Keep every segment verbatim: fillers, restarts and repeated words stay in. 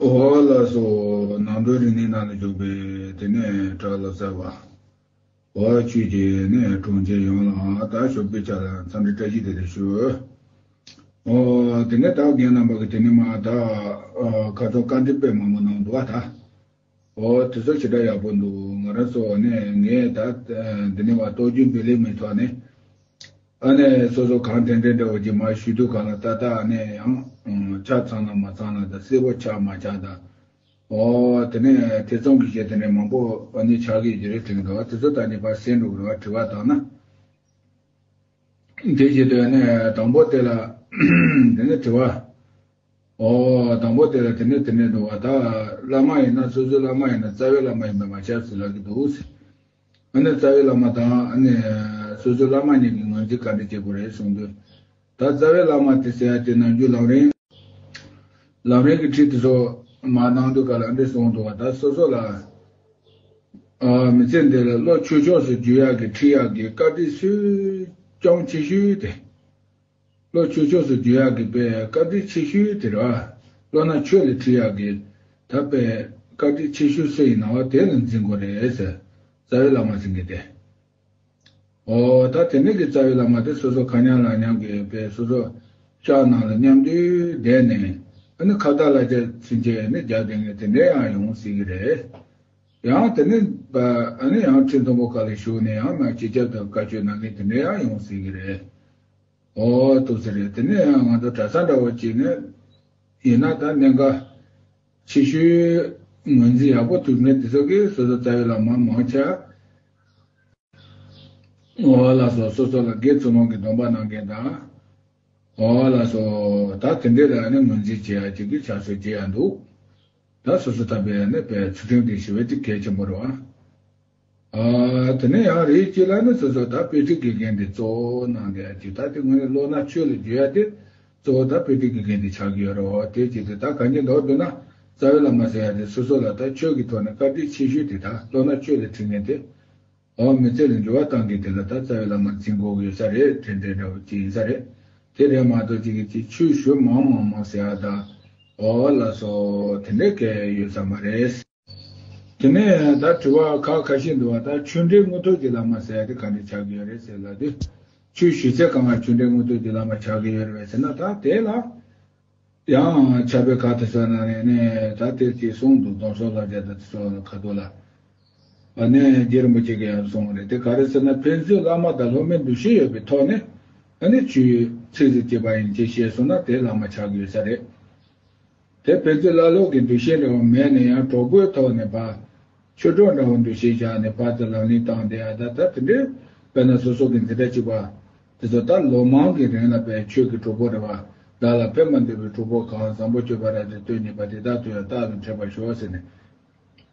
འོ་ལགས་སོ། ནང་དོན་རིག་གནས་ནང་ལ་འཇུག་པའི་དེ་ནས་གྲྭ་བློ་གསར་བ། འོ་ཆོས་ཀྱི་ནས་གྲོང་ཁྱེར་ཡོངས་ལ་ད་ཞོགས་པའི་ཆ་ལ་འཚམས་འདྲི་བཀྲ་ཤིས་བདེ་ལེགས་ཞུ། འོ་དེ་ནས་ད་རྒན་རྣམ་པ་གི་དེ་ནས་མ་ད་ཁ་ཚོ་བཀའ་འདྲི་དཔེ་མང་པོ་གནང་འདུག་བ་ད། འོ་དེ་ཚོ་ཞེ་དྲག་ཡག་པོ་འདུག་ང་རང་ཚོ་ནས་ངས་ད་འདི་ནས་བ་གཏོར་རྒྱུ་འབུལ་ལེ་མི་ཐོག་ནས། ཨ་ནེ་སོ་སོ་གང་དྲན་དྲན་འདྲ་བོ་ཅིག་མ་ཞུ་དུས་གང་ལ་ཏག་ཏག་ཨ་ནེ་ཡང་ཆ་ཚང་ན་མ་ཚང་ན་དང་གསལ་པོ་ཆགས་མ་ཆགས་དང་། འོ་དེ་ནས་ཐེ་ཚོམ་གྱི་རྗེས་དེ་ནས་མང་པོ་ཨ་ནེ་ཆགས་ཀྱི་ཡོད་རེད་དྲན་འདུག་དེ་ཚོ་ད་ནི་ཕར་གསན་འགྲོ་གི་རེད་བ་དྲི་བ་བཏང་ན། དེ་བཞིན་དུ་ཨ་ནེ་དང་པོ་དེ་ལ་དེ་ནས་དྲི་བ། ཨོ། དང་པོ་དེ་ལ་དེ་ནས་དེ་ནས་འདུག་བ་ད། བླ་མ་ཡིན་ན་སོ་སོའི་བླ་མ་ཡིན་ན་རྩ་བའི་བླ་མ་ཡིན་པས་མ་ཁྱབ་ཟེར་ལབ་ཀྱི་འདུག་ཟེར། ཨ་ནི་རྩ་བའི་བླ་མ་དང་ཨ་ནི་སོ་སོའི་བླ་མ་གཉིས་ཀྱི་ངོས་འཛིན་ག་འདྲ་བྱེད་དགོས་རེད་གསུངས་དུས། ད་རྩ་བའི་བླ་མ་དེ་ཟེར་ཡ་དེ་ནམ་རྒྱུན་ལམ་རིམ། ལམ་རིམ་གྱི་ཁྲིད་དེ་ཚོ་མ་གནང་དུས་ག་ལ་འདི་གསུངས་འདུག་བ་ད་སོ་སོ་ལ། ཨ་མི་ཚེ་འདི་ལ་བློ་ཆོས་ཕྱོགས་སུ་བསྒྱུར་ཡག་གི་ཁྲིད་ཡག་གི་བཀའ་ཁྲིད་སུས་ཀྱང་ཆེ་ཤོས་དེ། བློ་ཆོས་ཕྱོགས་སུ་བསྒྱུར་ཡག་གི་དཔེ་བཀའ་དྲིན་ཆེ་ཤོས་དེ་རེད་བ། བློ་སྣ་ཆོས་ལ་ཁྲིད་ཡག་གི་ད་དཔེ་བཀའ་དྲིན་ཆེ་ཤོས་སུ་ཡིན་ནའང་དེ་ལ་འཛིན་དགོས་རེད་ཟེར། རྩ་བའི་བླ་མ་ཟེར་མཁན་དེ། འོ་ད་དེ་ནས་ཀྱི་རྩ་བའི་བླ་མ་དེ་སོ་སོ་ཁ་ཉམས་ལག་ཉམས་ཀྱི་དཔེ་སོ་སོ་ལྕགས་ནང་ལ་མཉམ་དུ་བསྡད་ནས་ཨ་ནི་ཁ་བརྡ་ལ་རྒྱ་ཚུན་ཆད་ནི་རྒྱབ་བསྡད་མཁན་དེ་འདྲ་ཡང་ཡོང་སྲིད་ཀྱི་རེད། ཡང་དེ་ནས་ཨ་ནི་ཡང་ཁྲི་མཐོན་པོ་ཁག་ལ་ཞུགས་ནས་ཡང་མ་སྤྱི་ཁྱབ་དང་བཀའ་ཆོས་གནང་མཁན་དེ་འདྲ་ཡང་ཡོང་སྲིད་ཀྱི་རེད། ཨོ་ཐུགས་སྲས་རེད། དེ་ནས་ང་ཚོ་གྲྭ་ཚང་འདྲ་བོ་ཅིག་ནས་ཡིན་ན་ད་གནད་འགག་ཆེ་ཤོས་ངོས་འཛིན་ཡག་པོ་ཐུབ་མཁན་དེ་ཚོ་གིས་སོ་སོ་རྩ་བའི་བླ་མ་མང་ཆེ། ཨོ་ལགས་སོ། སོ་སོ་ལ་དགེ་ཚུལ་སློང་གི་སྡོམ་པ་གནང་མཁན་དང་། ཨོ་ལགས་སོ། ད་དེ་འདྲས་ལ་ནི་ངོས་འཛིན་བྱེད་ཡ་ཅིག་གི་ཕྱག་སྲོལ་བྱེད་ཡ་འདུག་ད་སོ་སོ་ཐམས་ཅད་ནི་པའི་ཚུལ་ཁྲིམས་དེ་ཞི་བའི་ཅིག་གལ་ཆེན་པོ་རེད་བ། ཨ། དེ་ནས་ཡང་རིགས་གཅིག་ལ་ནི་སོ་སོ་ད་དཔེ་ཁྲིད་དགེ་རྒན་དེ་གཙོ་བོ་གནང་བསྡད་ཅིག་ད་དེ་ངོས་ནས་བློ་སྣ་ཆོས་ལ་བསྒྱུར་ཡ་དེ་གཙོ་བོ་ད་དཔེ་ཁྲིད་དགེ་རྒན་དེ་ཆགས་ཀྱི་ཡོད་རེད་བ། དེ་བྱེད་དུས་ད་གང་ཅི་མདོར་བསྡུ་ན་རྩ་བའི་བླ་མ་ཟེར་ཡ་དེ་སོ་སོ་ལ་ད་ཆོས་ཀྱི་ཐོག་ནས་བཀའ་དྲིན་ཆེ་ཤོས་དེ་ད་བློ་སྣ་ཆོས་ལ་ཁྲིད་མཁན་དེ། འོ་མི་ཚེ་ལ་འགྱུར་བ་གཏང་མཁན་དེ་ལ་ད་རྩ་བའི་བླ་མ་འཛིན་དགོས་ཀྱི་ཡོད་ས་རེད། དེ་འདྲའི་འདྲ་བོ་ཅིག་ཡིན་ས་རེད། དེ་རེད་མ་གཏོགས་ཅིག་གིས་ཅིག་ཆོས་ཞུ་མང་མང་མང་ཟེར་ཡ་ད། འོ་ལགས་སོ། དེ་འདྲའི་སྐད་ཡོད་ས་མ་རེད། དེ་ནས་ད་དྲི་བ་ཁག་ཁ་ཤས་འདུག་བ། ད་ཆོས་འབྲེལ་དངོས་ཐོབ་ཀྱི་བླ་མ་ཟེར་ཡ་དེ་ག་འདྲ་ཆགས་ཀྱི་ཡོད་རེད་ཟེར་ལབ་དུས། ཆོས་ཞུ་སའི་སྒང་ལ་ཆོས་འབྲེལ་དངོས་ཐོབ་ཀྱི་བླ་མ་ཆགས་ཀྱི་ཡོད་རེད་པས་ཟེར་ན་ད་དེ་ལ། ཡང་ཕྱག་དཔེ་ཁག་དེ་ཚོ་ནང་ནས་ནས་ད་དེ་ཅིག་གསུངས་འདུག་སྡོམ་གསུམ་བསླབ་བྱ་དང་དེ་ཚོ་ཁ་ཐུག་ལ། ཨ་ནི་རྗེ་རིན་པོ་ཆེ་གིས་ཡང་གསུངས་པ་རེད། དེ་ག་རེ་ཟེར་ན་ཕན་ཚུན་བླ་མ་དང་སློབ་མའི་འདུ་ཤེས་ཡོད་པའི་ཐོག་ནས་ཨ་ནི་ཆོས་ཚིག་གཅིག་པ་ཡིན་ཅེས་བཤད་སོང་ན་དེ་བླ་མ་ཆགས་ཀྱི་ཡོད་ས་རེད། དེ་ཕན་ཚུན་བླ་སློབ་ཀྱི་འདུ་ཤེས་འདྲ་བ་མེད་ན་ཡང་གྲོགས་པོའི་ཐོག་ནས་ཕར། ཆོས་གྲོགས་འདྲ་བོ་འདུ་ཤེས་བཞག་ནས་ཕར་ཚུར་ལམ་གླིང་བཏང་བསྡད་ཡ་ད་ད་དེ་འདྲའི་དཔེར་ན་སོ་སོ་གི་འཛིན་གྲྭ་གཅིག་པ་དེ་ཚོ་ད་ལོ་མང་གི་རིང་ལ་བས་ཆོས་ཀྱི་གྲོགས་པོ་རེད་བ། བདག་ལ་ཕན་པར་འདོད་པའི་གྲོགས་པོ་གང་། བཟང་པོ་སྤྱོད་པ་རབ་ཏུ་སྟོན་ནུས་པ། དེ་དག་ཏུ་ཡང་རྟག་ཏུ་འཕྲད་པར་ཤོག་ཟེར་ནས།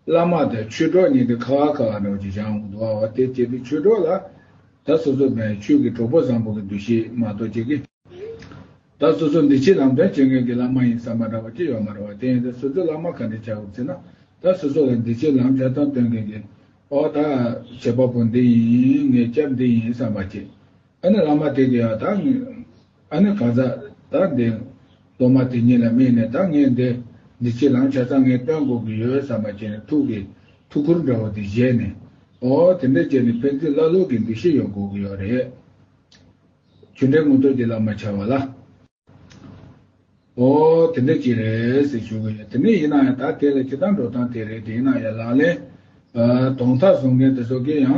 བླ་མ་དང་ཆོས་གྲོགས་གཉིས་དེ་ཁ་བ་ཁ་བ་འདྲ་བོ་ཅིག་བཞག་འོང་འདུག་བ། དེ་བྱེད་དུས་ཆོས་གྲོགས་ལ་ད་སོ་སོ་བས་ཆོས་ཀྱི་གྲོགས་པོ་བཟང་པོ་གི་འདུ་ཤེས་མ་གཏོགས་ཅིག་གི་ད་སོ་སོ་འདི་ཕྱི་ལམ་སྟོན་བྱེད་མཁན་གྱི་བླ་མ་ཡིན་བསམ་པ་འདྲ་བ་ཅི་ཡོད་མ་རེད་བ། དེ་ཡིན་ཙང་སོ་སོའི་བླ་མ་ག་འདྲ་བྱ་དགོས་ཟེར་ན། ད་སོ་སོ་ལ་འདི་ཕྱི་ལམ་ཆ་ཚང་སྟོན་མཁན་གྱི། ཨོ་ད་བྱེད་པ་པོ་འདི་ཡིན། ངའི་སྐྱབས་འདི་ཡིན་བསམ་པ་བྱེད། ཨ་ནི་བླ་མ་དེ་གི་ཡང་ད་ངས་ཨ་ནི་གང་ཟག་ད་འདི་སློབ་མ་དེ་ཉིད་ལ་དམིགས་ནས་ད་ངས་འདི་འདི་ཕྱི་ལམ་ཆ་ཚང་ངས་སྟོན་དགོས་ཀྱི་ཡོད་བསམ་པ་བྱས་ནས་ཐུགས་ཀྱི་ཐུགས་ཁུར་འདྲ་བོ་དེ་བཞེས་ནས། ཨོ་དེ་འདྲ་བྱས་ནས་ཕན་ཚུན་བླ་སློབ་ཀྱི་འདུ་ཤེས་ཡོད་དགོས་ཀྱི་ཡོད་རེད། ཆོས་འབྲེལ་དངོས་ཐོབ་ཀྱི་བླ་མ་ཆགས་པ་ལ། ཨོ་དེ་འདྲ་ཅིག་རེད་ཟེར་ཞུ་གི་ཡོད། དེ་ནས་ཡིན་ན་ཡང་ད་དེ་ལ་སྤྱིར་བཏང་འགྲོ་སྟངས་དེ་རེད། དེ་ཡིན་ན་ཡང་ལག་ལེན་དོན་དག་བཟུང་མཁན་དེ་ཚོ་གིས་ཡང་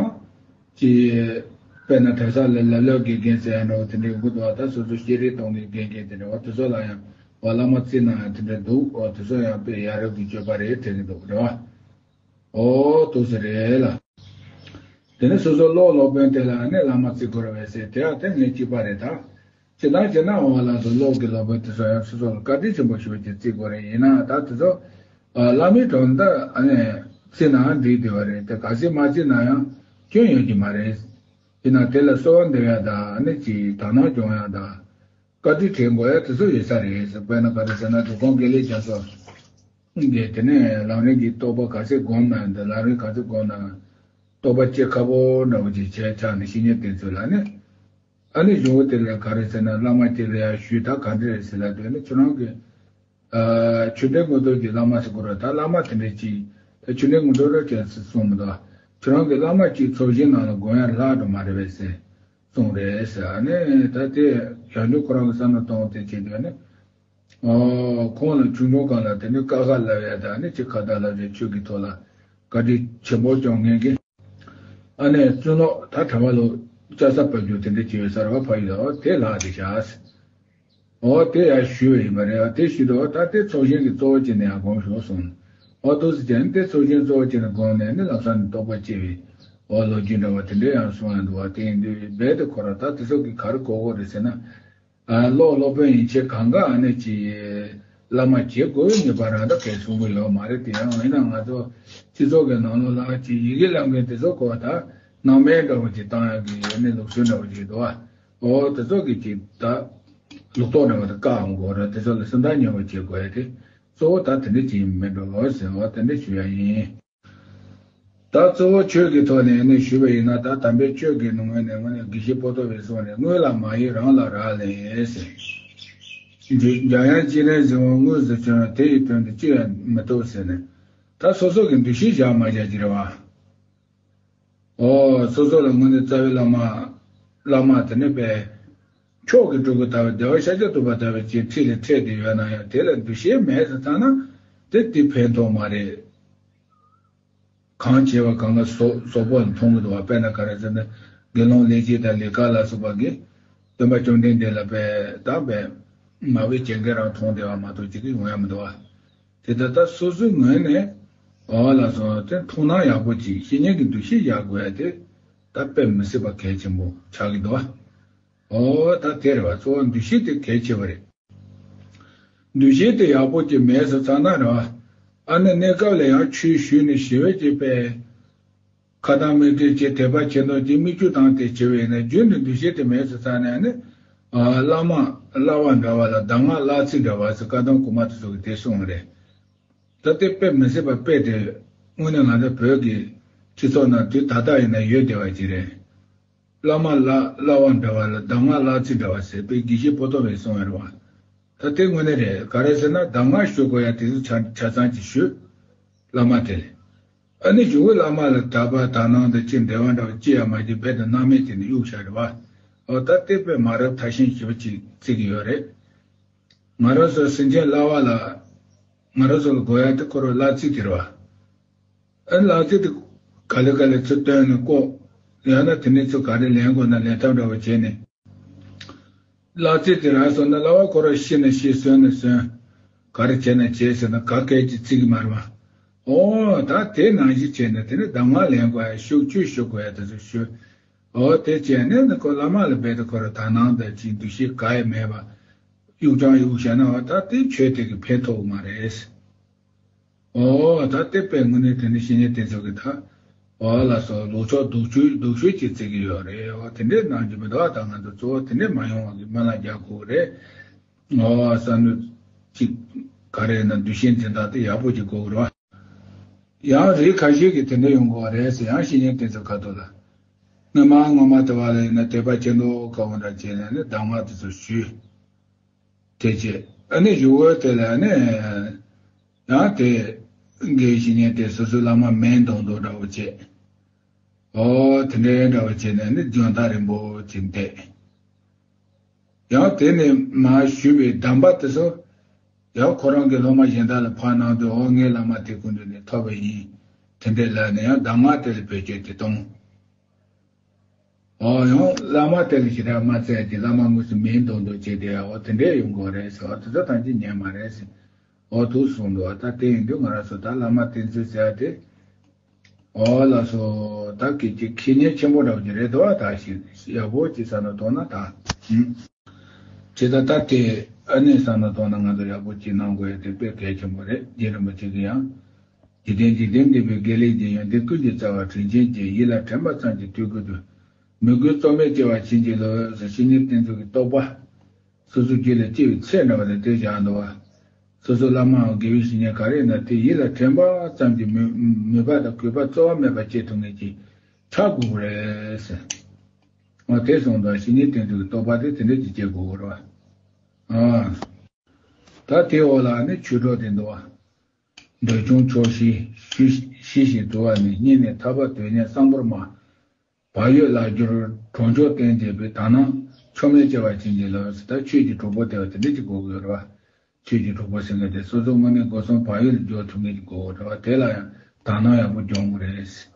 ཅིག་དཔེར་ན་གྲྭ་ས་ལ་ལ་ལོ་དགེ་རྒན་ཟེར་ཡ་འདྲ་བོ་དེ་འདྲའི་དགོས་འདུག་བ། ད་སོ་སོ་ཤེས་རིག་གཏོང་མཁན་དགེ་རྒན་དེ་འདྲ་བ་དེ་ཚོ་ལ་ཡང་བ་བླ་མ་བརྩིས་ན་ཡང་དེ་འདྲ་འདུག་ཨོ་དེ་ཚོ་ཡང་དཔེ་ཡ་རབས་ཀྱི་སྤྱོད་པ་རེད་དྲན་གི་འདུག་རེད་བ། ཨོ་ཐུགས་སུ་རེད་ལ། དེ་ནས་སོ་སོ་སློབ་སློབ་དཔོན་དེ་ལ་ནི་བླ་མ་བརྩི་དགོས་རེད་བས་ཟེར་དེ་ཡང་དེ་ངས་གཅིག་པ་རེད་ད། སྤྱིར་བཏང་བྱས་ན་འོ་ལགས་སོ་སློབ་ཀྱི་སློབ་དཔོན་དེ་ཚོ་ཡང་སོ་སོ་ལ་བཀའ་དྲིན་ཆེན་པོ་ཞུ་བ་ཅིག་བརྩི་དགོས་རེད། ཡིན་ནའང་ད་དེ་ཚོ་བླ་མའི་གྲོང་རྡལ་ཨ་ནི་བརྩི་ནའང་འགྲིག་བསྡད་པ་རེད་དེ་གལ་སྲིད་མ་བརྩི་ན་ཡང་སྐྱོན་ཡོད་ཀྱི་མ་རེད། ཡིན་ན་དེ་ལ་གསོལ་བ་འདེབས་ཡ་དང་ཨ་ནི་ཅིག་དག་སྣང་སྦྱོང་ཡ་དང་། བཀའ་དྲིན་དྲན་དགོས་ཡ་དེ་ཚོ་ཡོད་ས་རེད་ཟེར། དཔེར་ན་ག་རེ་ཟེར་ན་འབྲི་གུང་དགེ་ལེགས་རྒྱ་མཚོ་གིས་དེ་ནས་ལམ་རིམ་གྱི་རྟོགས་པ་ག་ཚད་སྒོམ་ན་འདི་ལམ་རིམ་ག་ཚད་སྒོམ་ན་རྟོགས་པ་སྐྱེ་ཁག་པོ་འདྲ་བོ་ཅིག་བྱས་ཆགས་ནས་བཤེས་གཉེན་དེ་ཚོ་ལ་ནི་ཨ་ནི་གཞུང་དེ་ལ་ག་རེ་ཟེར་ན་བླ་མ་དེ་ལ་ཡ་ཞུས་ད་ག་འདྲ་རེད་ཟེར་ལབ་དུས་ནི་ཁྱོད་རང་གི་ ཆོས་འབྲེལ་དངོས་གྲུབ་ཀྱི་བླ་མ་ཟེར་དགོས་རེད། ད་བླ་མ་དེ་འདྲ་ཅིག་ད་ཆོས་འབྲེལ་དངོས་གྲུབ་རེད་ཅེས་གསུངས་མི་འདུག་ཁྱོད་རང་གི་བླ་མ་གཅིག་ཚོགས་ཞིང་ནང་ལ་སྒོམ་ཡ་ལྷག་འགྲོ་མ་རེད་པས་ཟེར་གསུངས་རེད་ཟེར། ཨ་ནི་ད་དེ་ཡང་ཁྱོད་ཁོ་རང་གི་བསམ་བློ་གཏོང་དེ་བྱེད་དུས་ཨ་ནི། ཨོ། ཁོང་ལ་ཆུང་ཆུང་སྒང་ལ་དེ་ནི་ཀ་ཁ་ལབ་ཡ་དང་ནི་ཅི་ཁ་བརྡ་ལབ་ཡ་ཆོས་ཀྱི་ཐོག་ལ་བཀའ་དྲིན་ཆེན་པོ་བསྐྱངས་མཁན་གྱི་ཨ་ནེ་བཙུན་ལོག་ད་གྲྭ་པ་ལོ་ལྕགས་ས་བབས་རྒྱུ་དེ་འདྲ་བྱེད་པའི་སར་བ་ཕ་ཡུལ་ལ་ཨོ་དེ་ལགས་དེ་བཞག་ཟེར། ཨོ་དེ་ཡ་ཞུས་པ་ཡིན་པ་རེད། ཨ་དེ་ཞུས་དུས་ཨོ་ད་དེ་ཚོགས་ཞིང་གི་གཙོ་བོ་བྱས་ནས་ཡང་དགོངས་ཞུ་གསུངས། ཨོ་ཏོ་ཟེར་བྱས་ནས་དེ་ཚོགས་ཞིང་གཙོ་བོ་བྱས་ནས་དགོངས་ནས་ནི་ལམ་སང་ནི་རྟོགས་པ་སྐྱེ་བའི་ཨོ་ལོ་རྒྱུས་འདྲ་བ་དེ་འདྲ་ཡང་གསུངས་ཡ་འདུག་བ། དེ་ཡིན་དུས་རྦད་དེ་ཁོ་རང་ད་དེ་ཚོ་གི་ག་རེ་གོ་གོ་རེད་ཟེར་ན། ཨ་སློབ་སློབ་དཔོན་ཡན་ཆད་གང་ག་ཨ་ནེ་ཅི་བླ་མ་བྱེད་དགོས་ངེས་པ་རང་ད་གལ་གསུང་གི་ཡོད་མ་རེད། དེ་ཡང་ཡིན་ན་ང་ཚོ་སྤྱི་ཚོགས་ཀྱི་ནང་ལོགས་ལ་ཅི་ཡི་གེ་བླ་མའི་དེ་ཚོ་གོ་ད་སྣང་མེད་འདྲ་བོ་ཅིག་བཏང་ཡག་གི་ཨ་ནེ་ལུགས་སྲོལ་འདྲ་བོ་ཅིག་འདུག་ཨ། ཨོ་དེ་ཚོ་གི་ཅིག་ད་ལུགས་ལྡོག་འདྲ་བོ་ད་བཀག་འོང་དགོས་རེད། དེ་ཚོ་ལ་སེམས་ཐག་ཉེ་བོ་བྱེད་དགོས་ཡ་དེ་གཙོ་བོ་ད་དེ་འདྲ་ཅིག་མིན་འགྲོ་ཟེར་བ་དེ་འདྲ་ཞུ་ཡ་ཡིན། ད་གཙོ་བོ་ཆོས་ཀྱི་ཐོག་ནས་ནི་ཞུས་པ་ཡིན་ན། ད་དམ་པའི་ཆོས་ཀྱི་ངོས་ནས་ངོས་ནས་དགེ་བཤེས་པོ་ཏོ་བས་གསུངས་ནས། དངོས་ལ་མ་ཡིན་རང་ལ་རག་ལས་ཟེར། འཇམ་དབྱངས་སྤྱན་རས་གཟིགས་དབང་དངོས་སུ་བྱོན་ན་དེ་ཡི་དོན་དུ་ཅི་ཡང་མི་ཐུབ་ཟེར་ནས། ད་སོ་སོ་གི་འདུ་ཤེས་བཞག་མ་བཞག་ཅི་རེད་བ། ཨོ་སོ་སོ་ལ་དངོས་གནས་རྩ་བའི་བླ་མ་བླ་མ་དེ་ནི་པས་མཆོག་གི་སྤྲུལ་སྐུ་ལྟ་བུ་བདེ་བར་ཤཱཀྱ་ཐུབ་པ་ལྟ་བུ་ཅིག་འཁྲིས་ལ་འཁྲིས་ཏེ་ཡོད་ན་ཡང་དེ་ལ་འདུ་ཤེས་མེད་ཟེར་ཚར་ན་དེ་དེ་ཕན་ཐོགས་མ་རེད། གང་བྱས་པ་གང་ག་ཟོག་ཟོག་པོ་ལ་མཐོང་གི་འདུག་བ། དཔེར་ན་ག་རེ་ཟེར་ན་དགེ་སློང་ལས་བྱེད་དང་ལས་ཀ་ལ་སོགས་པ་གིས་སྟོན་པ་བཅོམ་ལྡན་འདས་ལ་པས་ད་པས་མ་བའི་སྤྱན་འགན་རང་མཐོང་བསྡད་པ་མ་གཏོགས་ཅིག་གི་ཡོང་ཡ་མི་འདུག་བ། དེ་ལྟར་ད་སོ་སོའི་ངོས་ནས་འོ་ལ་སོགས་དེ་མཐོང་སྣང་ཡག་པོ་ཅིག་བཤེས་གཉེན་གྱི་འདུ་ཤེས་བཞག་དགོས་ཡ་དེ་ད་དཔེ་མི་སྲིད་པ་གལ་ཆེན་པོ་ཆགས་ཀྱི་འདུག་བ། འོ་ད་དེ་རེད་བ། གཙོ་བོ་འདུ་ཤེས་དེ་གལ་ཆེ་བ་རེད། འདུ་ཤེས་དེ་ཡག་པོ་ཅིག་མེད་སོང་ཙང་ན་རེད་བ། ཨ་ནི་གནས་སྐབས་ལ་ཡང་ཆོས་ཞུས་ནས་ཞི་བའི་ཅིག་པས། ཁ་གཏམ་མིག་འབྲས་ཀྱི་དད་པ་ཆེ་མདོག་ཅིག་མིག་ཆུ་བཏང་སྟེ་བྱས་པས་ན་རྒྱུན་དུ་འདུ་ཤེས་དེ་མེད་སོང་ཙང་ན་ནི། ཨ་བླ་མ་བསླབ་པ་འདྲ་བ་ལ་གདམས་ངག་བསླབ་ཚིག་འདྲ་བ་ཟེར་བཀའ་གདམས་གོང་མ་དེ་ཚོ་གིས་དེ་གསུངས་པ་རེད། ད་དེ་དཔེ་མི་སྲིད་པ་དཔེ་དེ་དངོས་གནས་ང་ཚོ་བོད་ཀྱི་སྤྱི་ཚོགས་ནང་དུས་ད་ལྟ་ཡིན་ན་ཡོད་བསྡད་པ་ཅིག་རེད། བླ་མ་ལ་བསླབ་པ་འདྲ་བ་ལ་གདམས་ངག་བསླབ་ཚིག་འདྲ་བ་ཟེར་བའི་དགེ་བཤེས་པོ་ཏོ་བས་གསུངས་ཡོད་རེད་བ། ད་དེ་དངོས་གནས་རེད། ག་རེ་ཟེར་ན་གདམས་ངག་ཞུ་དགོས་ཡ་དེ་ཚོ་ཆ་ཆ་ཚང་ཅིག་ཞུ། བླ་མ་དེ་ལས། ཨ་ནི་གཞུག་གི་བླ་མ་ལ་དད་པ་དག་སྣང་དང་ཅི་འབྲེལ་བ་འདྲ་བ་ཅི་ཡང་མ་བྱས་རྦད་དེ་སྣང་མེད་བྱས་ནས་གཡུག་བཞག་རེད་བ། འོ་ད་དེ་དཔེ་མ་རབས་ཐ་ཤལ་ཞེ་པོ་ཅིག་བརྩི་གི་ཡོད་རེད། ང་རང་ཚོ་སེམས་ཅན་བསླབ་པ་ལ། ང་རང་ཚོ་ལ་དགོས་ཡ་དེ་ཁོ་རང་བསླབ་ཚིག་དེ་རེད་བ། ཨ་ལག་རྩལ་དེ་ག་ལེ་ག་ལེ་ཚུར་བཏོན་ནས་བཀོག་ཡང་ན་དེ་ནས་ཚུར་ག་རེ་ལེན་དགོས་ན་ལེན་ཐབས་འདྲ་བོ་བྱས་ནས། ལག་རྩལ་དེ་རག་སོང་ན་ལག་པ་ཁོ་རང་ཤི་ན་ཤི་གསོན་ན་གསོན། ག་རེ་བྱས་ན་བྱས་ཟེར་ན་ག་སྐད་ཅིག་བརྩི་གི་མ་རེད་བ། ཨོ་ད་དེ་ནང་བཞིན་བྱས་ནས་དེ་ནས་གདམས་ངག་ལེན་དགོས་ཡ་ཤུགས་བཅུས་ཞུ་དགོས་ཡ་དེ་ཚོ་ཞུ། ཨོ་དེ་བྱས་ནས་ནི་ཁོ་བླ་མ་ལ་རྦད་དེ་ཁོ་རང་དག་སྣང་དང་ཅིག་འདུ་ཤེས་ག་ཡེ་མེད་པ། གཡུག་ཅང་གཡུག་བྱས་ན་འོ་ད་དེ་ཆོས་དེ་གི་ཕན་ཐོགས་མ་རེད། ཨོ་ད་དེ་དཔེ་དངོས་གནས་དེ་ནི་བཤེས་གཉེན་དེ་ཚོ་གི་ད་ཨོ་ལ་སོགས་ལོ་ཕྱོགས་སྡུག་ཤོས་སྡུག་ཤོས་ཅིག་བརྩི་གི་ཡོད་རེད། ཨོ་དེ་འདྲའི་གནང་རྒྱུ་མི་འདུག་ཨ་ད་ང་ཚོ་གཙོ་བོ་དེ་འདྲའི་མ་ཡོང་བ་གི་སྨོན་ལམ་རྒྱག་དགོས་རེད། ཨོ་བསམ་བློ་ཅིག་ག་རེ་ཡིན་ན་འདུ་ཤེས་འཛིན་སྟངས་དེ་ཡག་པོ་ཅིག་དགོས་གི་རེད་བ། ཡང་རིགས་ཁ་ཤས་ཀྱིས་དེ་འདྲ་ཡོང་གི་ཡོད་རེད་ཟེར། ཡང་བཤེས་གཉེན་དེ་ཚོ་ཁ་ཐུག་ལ། སྔོན་མ་སྔོན་མ་དེ་བ་ལ་ཡིན་ན་དད་པ་ཆེ་མདོག་ཁ་བོ་འདྲ་བྱས་ནས་ནི་གདམས་ངག་དེ་ཚོ་ཞུས། དེ་བྱས་ཨ་ནི་གཞུག་གུ་དེ་ལ་ནི་ཡང་དེ་འགའི་བཤེས་གཉེན་དེ་སོ་སོའི་བླ་མ་མིང་འདོན་འདོན་འདྲ་བོ་བྱས། ཨོ་དེ་འདྲའི་འདྲ་བོ་བྱས་ནས་ནི་འཇོན་ཐང་རིང་པོ་ཅིག་འདེད། ཡང་དེ་ནས་མར་ཞུས་པའི་གདམས་པ་དེ་ཚོ་ཡང་ཁོ་རང་གི་སློབ་མ་གཞན་དག་ལ་ཕར་གནང་དུས། ཨོ་ངའི་བླ་མ་དེ་སྐུ་མདུན་ནས་ཐོབ་པ་ཡིན། དེ་འདྲའི་ལབ་ནས་ཡང་གདམས་ངག་དེ་ལ་བེད་སྤྱོད་དེ་གཏོང་། ཨོ་ཡང་བླ་མ་དེ་ལ་ཞེ་དྲག་མ་བརྩི་ཡ་གི་བླ་མ་དངོས་སུ་མིང་འདོན་འདོན་བྱས་ཏེ། ཨོ་དེ་འདྲས་ཡོང་གི་རེད་ཟེར། ཨོ་དེ་ཚོ་ཐམས་ཅད་ཉན་མ་རེད་ཟེར། ཨོ་ཐུགས་སུན་འདུག་ད་དེ་ཡིན་དུས་ང་རང་ཚོ་ད་བླ་མ་བསྟེན་ཚུལ་ཟེར་ཡ་དེ། ཨོ་ལགས་སོ། ད་སྐད་ཆ་གལ་གནད་ཆེན་པོ་འདྲ་བོ་ཅིག་རེད་འདུག་ད་ཞིག་ཡག་པོ་ཅིག་བསམ་བློ་གཏོང་ན་ད། ཨུམ། བྱས་ཙང་ད་དེ་ཨ་ནི་བསམ་བློ་གཏོང་ན་ང་ཚོ་ཡག་པོ་ཅིག་གནང་དགོས་ཡ་དེ་དཔེ་གལ་ཆེན་པོ་རེད། རྗེ་རིན་པོ་ཆེ་གིས་ཡང་། འཇིག་རྟེན་འཇིག་རྟེན་འདས་པའི་དགེ་ལེགས་ཀྱི་ཡོན་ཏན་ཀུན་གྱི་རྩ་བ་དྲིན་ཅན་གྱི་ཡིད་ལ་དྲན་པ་ཙམ་གྱིས་དུས་ཀུན་ཏུ། མོས་གུས་རྩོལ་མེད་སྐྱེ་བར་བྱིན་གྱིས་རློབས་ཟེར། བཤེས་གཉེན་བསྟེན་ཚུལ་གྱི་རྟོགས་པ། སོ་སོའི་རྒྱུད་ལ་སྐྱེ་བའི་ཚད་འདྲ་བ་ལ་དེ་བཞག་འདུག་བ། སོ་སོའི་བླ་མའམ་དགེ་བའི་བཤེས་གཉེན་ག་རེ་ཡིན་ན་དེ་ཡིད་ལ་དྲན་པ་ཙམ་གྱིས་མོས་མོས་པ་དང་གུས་པ་རྩོལ་བ་མེད་པར་སྐྱེ་ཐུབ་མཁན་ཅིག་ཆགས་དགོས་ཀྱི་རེད་ཟེར། འོ་དེ་སོང་ཙང་བཤེས་གཉེན་བསྟེན་ཚུལ་གྱི་རྟོགས་པ་དེ་དེ་འདྲ་ཅིག་སྐྱེ་དགོས་ཀྱི་རེད་བ། ཨ། ད་དེའི་འོག་ལ་ནི་ཆོས་གྲོགས་དེ་འདུག་བ། འདོད་ཆུང་ཕྱོགས་བཞི་ཞི་ཞི་ཞིང་དུལ་བ་ནི། སྙིང་ནས་ཐར་པ་དོན་གཉེར་བསམ་པར་སྨྲ། བག་ཡོད་ལག་བསྒྱུར་གྲོང་ཆོག་བསྟེན་བྱེད་པའི། དག་སྣང་ཆོ་མེད་བྱ་བ་བྱིན་གྱིས་རློབས་ཟེར། ད་ཆོས་ཀྱི་གྲོགས་པོ་དེ་བ་དེ་འདྲ་ཅིག་དགོས་ཀྱི་ཡོད་རེད་བ། ཆོས་ཀྱི་གྲོགས་པོ་ཟེར་མཁན་དེ་སོ་སོ་དངོས་གནས་སྒོ་གསུམ་བག་ཡོད་ལ་འཇོག་ཐུབ་མཁན་ཅིག་དགོས་ཀྱི་རེད་བ། དེ་ལ་ཡང་དག་སྣང་ཡག་པོ་སྦྱོང་དགོས་རེད།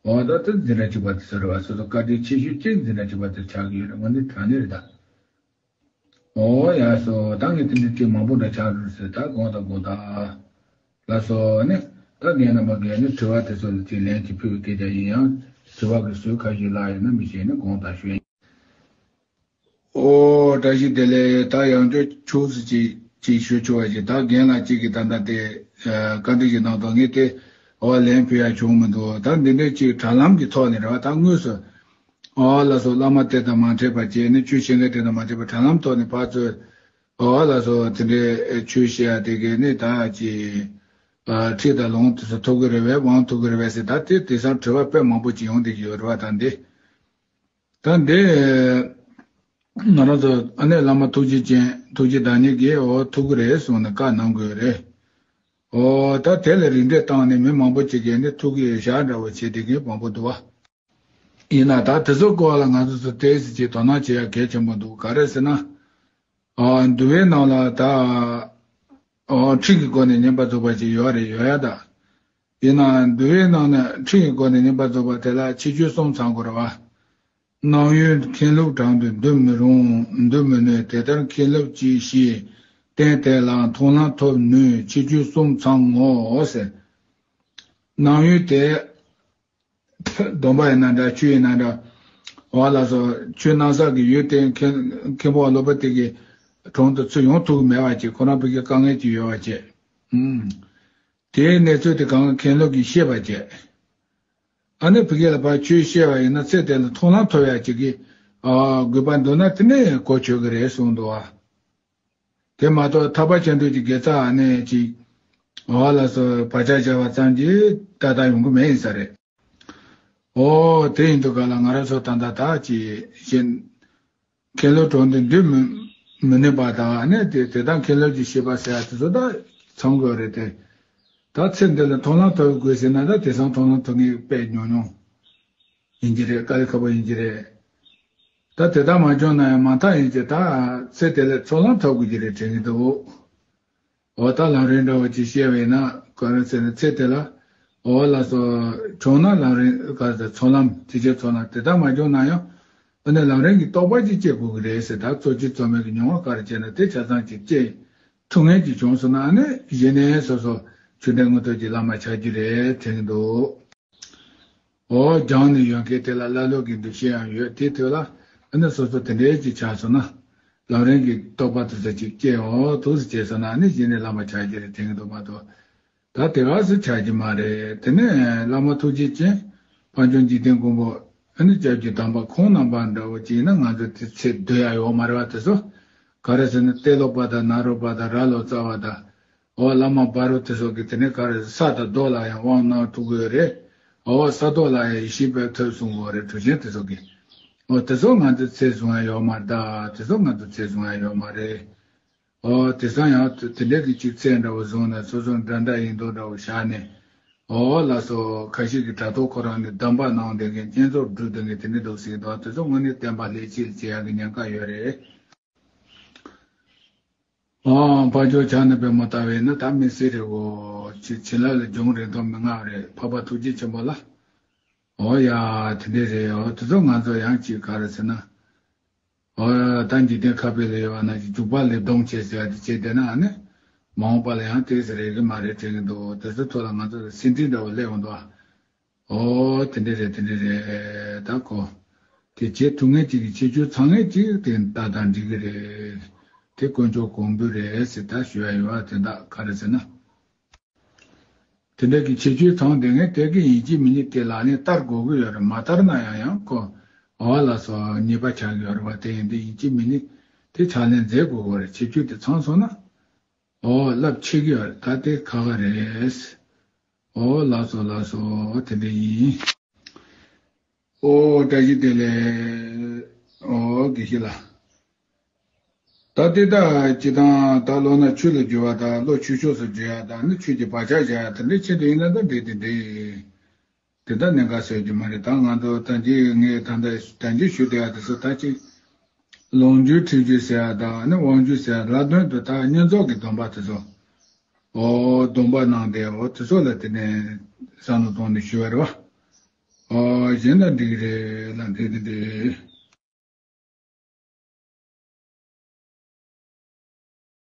འོ་ད་དེ་འཛིན་གྲྭ་གཅིག་པ་དེ་ཚོ་རེད་བ། སོ་སོ་བཀའ་དྲིན་ཆེ་ཤོས་གཅིག་འཛིན་གྲྭ་གཅིག་པ་དེ་ཆགས་ཀྱི་ཡོད་རེད། དངོས་གནས་དྲང་གནས་རེད་ད། ཨོ་ཡ་སོ། ད་ངས་དེ་འདྲ་ཅིག་མང་པོ་འདྲ་ཆགས་རུང་ཟེར། ད་དགོངས་དག་དགོངས་དག་ལགས་སོ། ནི་ད་ངས་རྣམ་པ་གིས་ནི་དྲི་བ་དེ་ཚོ་ལ་ཅིག་ལན་ཅིག་ཕུལ་བའི་སྐད་ཆ་ཡིན། ཡང་དྲི་བ་གི་ཟུར་ཁ་ཤས་ལ་ཡོད་ན་མི་ཤེས་ནི་དགོངས་དག་ཞུ་ཡིན། ཨོ་བཀྲ་ཤིས་བདེ་ལེགས། ད་ཡང་བསྐྱར་ཆུང་ཙམ་ཅིག་ཅིག་ཞུ་ཆོག་པ་ཅིག་ད་རྒན་ལགས་གཅིག་གིས་ད་ལྟ་དེ་བཀའ་འདྲི་ཞིག་གནང་དང་། ངས་དེ་འོ་ལན་ཕུལ་ཡ་བྱུང་མི་འདུག་ད་འདི་འདྲ་ཅིག་དྲ་ལམ་གྱི་ཐོག་ནས་རེད་བ། ད་དངོས་སུ། ཨོ་ལགས་སོ། བླ་མ་དེ་དང་མ་འཕྲད་པ་བྱས་ནས་ཆོས་བཤད་མཁན་དེ་དང་མ་འཕྲད་པ་དྲ་ལམ་ཐོག་ནས་ཕར་ཚུར། ཨོ་ལགས་སོ། དེ་འདྲའི་ཆོས་བཤད་ཡ་དེ་གས་ནི་ད་ཅི་ཁྲིད་དང་ལུང་དེ་ཚོ་ཐུབ་ཀྱི་རེད་པས། དབང་ཐུབ་ཀྱི་རེད་པས་ཟེར། ད་དེ་དེང་སང་དྲི་བ་དཔེ་མང་པོ་ཅིག་ཡོང་བསྡད་ཀྱི་ཡོད་རེད་བ། ད་འདི་ད་འདི་ང་རང་ཚོ་ཨ་ནེ་བླ་མ་ཐུགས་རྗེ་ཅན་ཐུགས་རྗེ་བདག་ཉིད་ཀྱིས་ཨོ་ཐུབ་ཀྱི་རེད་གསུངས་ནས་བཀའ་གནང་དགོས་རེད། ཨོ་ད་དེ་ལ་རིགས་འགྲེ་བཏང་ནས་མི་མང་པོ་ཅིག་གིས་ནི་ཐུགས་ཀྱི་བཞག་འདྲ་བོ་བྱེད་བསྡད་མཁན་མང་པོ་འདུག་བ། ཡིན་ན་ད་དེ་ཚོ་སྐོར་ལ་ང་ཚོ་ཚོ་ཏོག་ཙམ་ཅིག་དོ་སྣང་བྱེད་ཡ་གལ་ཆེན་པོ་འདུག་ག་རེ་ཟེར་ན། ཨ་འདུལ་བའི་ནང་ལ་ད་ཨ་ཁྲིམས་ཀྱི་སྒོ་ནས་བསྙེན་པར་འཛུགས་པ་ཅིག་ཡོད་རེད། ཡོད་ཡ་ད། ཡིན་ནའང་འདུལ་བའི་ནང་ནས་ཁྲིམས་ཀྱི་སྒོ་ནས་བསྙེན་པར་འཛུགས་པ་དེ་ལ་ཁྱད་ཆོས་གསུམ་ཚང་དགོས་རེད་བ། རྣམ་གཡེང་ཁེན་ལུགས་དྲང་དུ་འདུལ་མི་རུང་། འདུལ་མི་ནུས། དེ་ལྟར་ཁེན་ལུགས་ཀྱིས་ཞི། རྟེན་དེ་ལའང་མཐོང་ལམ་ཐོབ་ནུས། ཁྱད་ཆོས་གསུམ་ཚང་ངོ་། ཟེར། རྣམ་གཡེང་དེ་སྡོམ་པ་ཡིན་ན་འདྲ། ཆོས་ཡིན་ན་འདྲ། འོ་ལགས་སོ། ཆོས་གནང་ས་གི་ཡུལ་དེ་མཁན་མཁན་པོ་སློབ་དཔོན་དེ་གི་དྲུང་དུ་ཚུར་ཡོང་ཐུབ་ཀྱི་མེད་པ་བྱས། ཁོ་རང་ཕ་གིར་དཀའ་ངལ་ཅིག་ཡོད་པ་བྱས། ཨུམ། དེའི་གནས་ཚུལ་དེ་གང་མཁན་སློབ་ཀྱིས་ཤེས་པ་བྱས། ཨ་ནི་ཕ་གི་ལ་ཕར་ཆོས་བཤད་པ་ཡིན་ན་ཚེ་དེ་ལ་མཐོང་ལམ་ཐོབ་ཡ་ཅིག་གི་ཨ་དགོས་པ་འདུག་ན་དེ་ནས་གོ་ཆོད་ཀྱི་རེད་གསུངས་འདུག་ཨ། དེ་མ་གཏོགས་ཐར་པ་ཆེན་པོ་གི་དགེ་རྩ་ཨ་ནི་ཅིག་འོ་ལགས་སོ། བག་ཆགས་བཞག་པ་ཙམ་གྱིས་ཏག་ཏག་ཡོང་གི་མེད་ཡིན་ས་རེད། ཨོ་དེ་ཡིན་དུས་ག་ལ་ང་རང་ཚོ་ད་ལྟ་ད་ཅིག་གཞན་མཁན་སློབ་དྲུང་དུ་འདུལ་མི་མི་ནུས་པ་དང་། ཨ་ནི་དེ་དེ་དག་མཁན་སློབ་ཀྱི་བཤད་པ་ཟེར་ཡ་དེ་ཚོ་ད་ཚང་དགོས་རེད་དེ། ད་ཚེ་འདི་ལ་མཐོང་ལམ་ཐོབ་དགོས་ཟེར་ན་ད་དེང་སང་མཐོང་ལམ་ཐོབ་མཁན་དཔེ་ཉུང་ཉུང་ཡིན་གྱི་རེད། དཀའ་ལས་ཁག་པོ་ཡིན་གྱི་རེད། ད་དེ་ལྟར་མ་བྱུང་ན་ཡང་མ་མཐའ་ཡིན་གྱི་ད་ཚེ་དེ་ལ་ཚོགས་ལམ་ཐོབ་དགོས་ཀྱི་རེད་དྲན་གྱི་འདུག་འོ་ད་ལམ་རིམ་འདྲ་བོ་ཅིག་བཤད་པ་ཡིན་ན་ག་རེ་ཟེར་ན། ཚེ་དེ་ལ་འོ་ལགས་སོ། བྱུང་ན་ལམ་རིམ་ག་རེ་ཟེར། ཚོགས་ལམ་དེ་ཆོས་ཚོགས་ལམ། དེ་ལྟར་མ་བྱུང་ན་ཡང་ཨ་ནི་ལམ་རིམ་གྱི་རྟོགས་པ་ཅིག་སྐྱེ་དགོས་ཀྱི་རེད་ཟེར། ད་གཙོ་ཆེ་གཙོ་དམན་གྱི་མྱོང་བ་ག་རེ་བྱས་ན་དེ་ཆ་ཚང་ཅིག་སྐྱེ་ཐུབ་མཁན་ཅིག་བྱུང་སོང་ན་ཨ་ནི་གཞི་ནས་སོ་སོ་ཆོས་འབྲེལ་དངོས་སྟོབས་ཀྱི་བླ་མ་ཆགས་རྒྱུ་རེད་དྲན་གྱི་འདུག་འོ་སྦྱངས་ནས་ཡོད་མཁན་དེ་ལ་བླ་སློབ་ཀྱི་འདུ་ཤེས་ཡང་ཡོད། དེ་དུས་ལ་ཨ་ནི་སོ་སོ་དེ་འདྲའི་ཅིག་ཆགས་སོང་ན་ལམ་རིམ་གྱི་རྟོགས་པ་དེ་ཚོ་ཅིག་སྐྱེ་འོ་ཐུགས་སུ་བྱས་སོང་ན་ཨ་ནི་གཞི་ནས་བླ་མ་ཆགས་རྒྱུ་རེད་དྲན་གྱི་འདུག་མ་གཏོགས། ད་དེ་ག་སུ་ཆགས་ཀྱི་མ་རེད། དེ་ནས་བླ་མ་ཐུགས་རྗེ་ཅན་དཔལ་འབྱོར་འཇིག་རྟེན་མགོན་པོ་ཨ་ནི་སྐྱབས་ཀྱི་དམ་པ་ཁོང་རྣམ་པ་འདྲ་བོ་ཅིག་ཡིན་ན་ང་ཚོ་དེ་ཚེ་སྡོད་ཡ་ཡོད་མ་རེད་བ། དེ་ཚོ་ག་རེ་ཟེར་ན་ཏེ་ལོ་པ་དང་ནཱ་རོ་པ་དང་རྭ་ལོ་ཙཱ་བ་དང་། འོ་བླ་མ་བྷ་རོ་དེ་ཚོ་གིས་དེ་ནས་ག་རེ་ས་དང་རྡོ་ལ་ཡང་དབང་གནང་ཐུབ་ཀྱི་ཡོད་རེད། འོ་ས་རྡོ་ལ་ཡང་ཡེ་ཤེས་དཔལ་ཐོབ་གསུང་གི་ཡོད་རེད། གྲུབ་ཆེན་དེ་ཚོ་གིས། འོ་དེ་ཚོ་ང་ཚོས་ཚད་བཟུང་ཡ་ཡོད་མ་རེད་ད། དེ་ཚོ་ང་ཚོས་ཚད་བཟུང་ཡ་ཡོད་མ་རེད། འོ་དེང་སང་ཡང་དེ་འདྲ་གི་ཅིག་ཚད་འདྲ་བོ་བཟུང་ནས་སོ་སོ་འདྲ་འདྲ་ཡིན་མདོག་འདྲ་བོ་བཞག་ནས། འོ་ལགས་སོ། ཁ་ཤས་ཀྱིས་དྲ་ཐོག་ཁོ་རང་ནས་གདམས་པ་གནང་བསྡད་མཁན་བསྙེན་རྫོགས་སྒྲུབ་བསྡད་མཁན་དེ་འདྲ་འདུག་ཟེར་གྱི་འདུག་དེ་ཚོ་དངོས་གནས་བསྟན་པ་ལྷད་ཅིག་བྱེད་ཡག་གི་ཉེན་ཁ་ཡོད་རེད། ཨོ་ཕ་ཇོ་ཆགས་ནས་པད་མོ་ལྟ་བས་ན་ད་མི་སྲིད་རེད་གོ། བྱིན་བྱིན་རླབས་ལ་འབྱུང་རིང་ཐུང་མི་མངའ་རེད། འཕགས་པ་ཐུགས་རྗེ་ཆེན་པོ་ལ། ཨོ་ཡ་དེ་འདྲས་རེད། ཨོ་དེ་ཚོ་ང་ཚོ་ཡང་ཅིག་ག་རེ་ཟེར་ན། ཨོ་ད་འཇིག་རྟེན་ཁ་དཔེ་ལ་ཡོད་པ་ན་ཅིག་འཇུག་པ་ལེབ་སྡོང་བྱས་ཟེར་བ་དེ་བྱས་བསྡད་ན་ཨ་ནི། མ་འོངས་པ་ལ་ཡང་དེ་ཟེར་རེ་གི་མ་རེད་དྲན་གི་འདུག་དེ་ཚོ་ཐོག་ལ་ང་ཚོ་ལ་ཟིན་བྲིས་འདྲ་བོ་སླེབས་འོང་འདུག་ཨ། ཨོ་དེ་འདྲ་རེད། དེ་འདྲ་རེད་ད་གོ། དེ་བྱེད་ཐུབ་མཁན་ཅིག་གི་ཁྱད་ཆོས་ཚང་མཁན་ཅིག་དེ་ལྟ་སྟངས་འགྲིག་གི་རེད། དེ་དཀོན་མཆོག་གོང་འབུལ་རེད་ཟེར་ད་ཞུ་ཡ་ཡོད་པ་དེ་འདྲ་ག་རེ་ཟེར་ན། དེ་འདྲ་གི་ཁྱད་ཆོས་ཚང་བསྡད་མཁན་དེ་གི་ཡིན་གཅིག་མིན་གཅིག་དེ་ལག་ལེན་བསྟར་དགོས་ཀྱི་ཡོད་རེད། མ་བསྟར་ན་ཡང་ཡང་ཁོ་ཨོ་ལ་སོགས་ཉེས་པ་ཆགས་ཀྱི་ཡོད་རེད་པ། དེ་ཡིན་དུས་ཡིན་གཅིག་མིན་གཅིག་དེ་ཕྱག་ལེན་མཛད་དགོས་ཀྱི་རེད། ཁྱད་ཆོས་དེ་ཚང་སོང་ན། ཨོ་རླབས་ཆེ་གི་ཡོད་རེད། ད་དེ་ཁག་ཁག་རེད། ཨོ་ལགས་སོ་ལགས་སོ། དེ་འདྲ་ཡིན། ཨོ་བཀྲ་ཤིས་བདེ་ལེགས། ཨོ་དགེ་བཤེས་ལགས། ད་དེ་དག་སྤྱིར་བཏང་ད་ལོ་ན་ཆོས་ལ་བསྒྱུར་བ་དང་ལོ་ཆོས་ཕྱོགས་སུ་བསྒྱུར་ཡ་དང་ནི་ཆོས་ཀྱི་བག་ཆགས་བཞག་ཡ་དེ་འདྲ་ཆེད་དུ་ཡིན་ན་ད་འགྲིག་དེ་འགྲིག་དེ་དག་གནད་འགག་སེལ་རྒྱུ་མ་རེད། ད་ང་ཚོ་ད་གིན་ངས་ད་ལྟ་ད་གིན་ཞུས་བསྡད་ཡ་དེ་ཚོ་ད་ཅིག་ལོ་རྒྱུས་འཁྲིད་རྒྱུ་ཟེར་ཡ་དང་ནི་དབང་རྒྱུ་ཟེར་ཡ་ལ་དོན་དུ་ད་བསྙེན་རྫོགས་ཀྱི་སྡོམ་པ་དེ་ཚོ། ཨོ་སྡོམ་པ་གནང་སྟེ་ཨོ་དེ་ཚོ་ལ་དེ་ནས་བསམ་བློ་གཏོང་ནས་ཞུ་བ་རེད་བ། ཨོ་གཞན་ལ་འགྲིག་རེད་ལ་འགྲིག་འགྲིག་འགྲིག